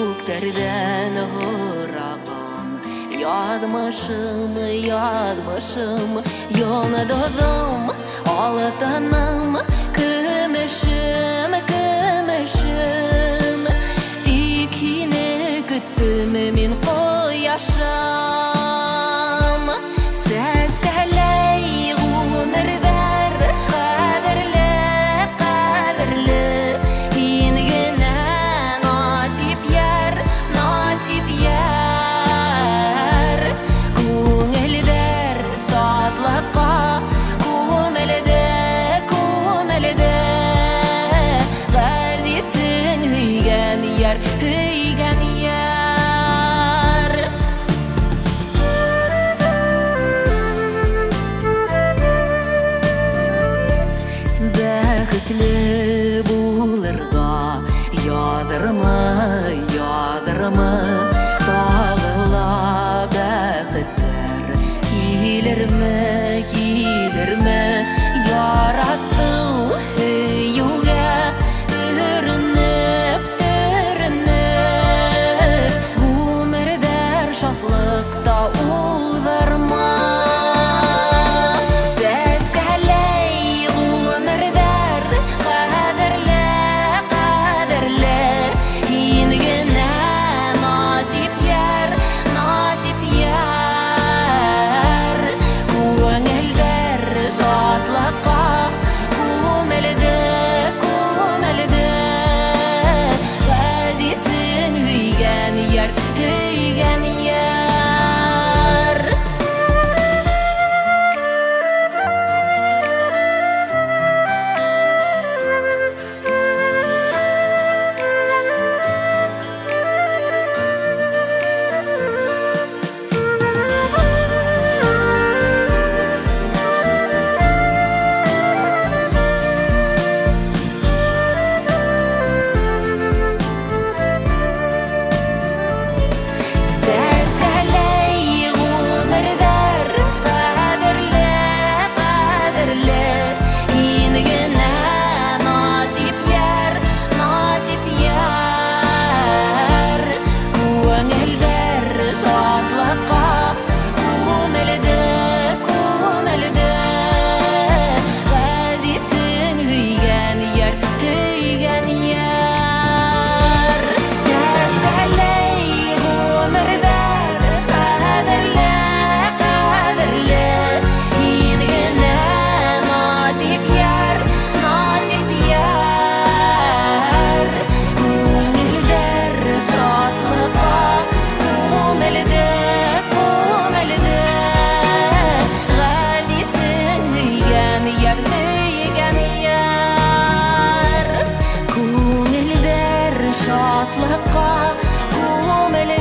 Күктәрҙән һораған яҙмышым, яҙмышым, йондоҙом, алтыным, көмөшөм, көмөшөм. Тик һине көттөм мин, ҡояшым. Сәскәләй ғүмерҙәр ҡәҙерле, ҡәҙерле, һин генә насип йәр, насип йәр. Күңелдәр шатлыҡҡа күмелде, күмелде, ғәзизһең, һөйгән йәр, һөйгән йәр. Бәхетле булырға яҙырмы, яҙырмы, тағы ла бәхеттәр килерме, килерме? Яратыу һөйөүгә төрөнөп, төрөнөп, ғүмерҙәр шатлыҡта уҙырма? Сәскәләй ғүмерҙәр ҡәҙерле, ҡәҙерле, һин генә насип йәр, насип йәр. Күңелдәр шатлыҡҡа күмелде, күмелде, ғәзизһең, һөйгән йәр, һөйгән йәр. Сәскәләй ғүмерҙәр ҡәҙерле, ҡәҙерле, һин генә насип йәр, насип йәр. Күңелдәр шатлыҡҡа күмелде, күмелде, ғәзизһең, һөйгән йәр, һөйгән йәр. Сәскәләй ғүмерҙәр ҡәҙерле, ҡәҙерле, һин генә насип йәр, насип йәр. Күңелдәр шатлыҡҡа күмелде, күмелде, ғәзизһең, һөйгән йәр, һөйгән йәр. Күңелдәр шатлыҡҡа күмелде.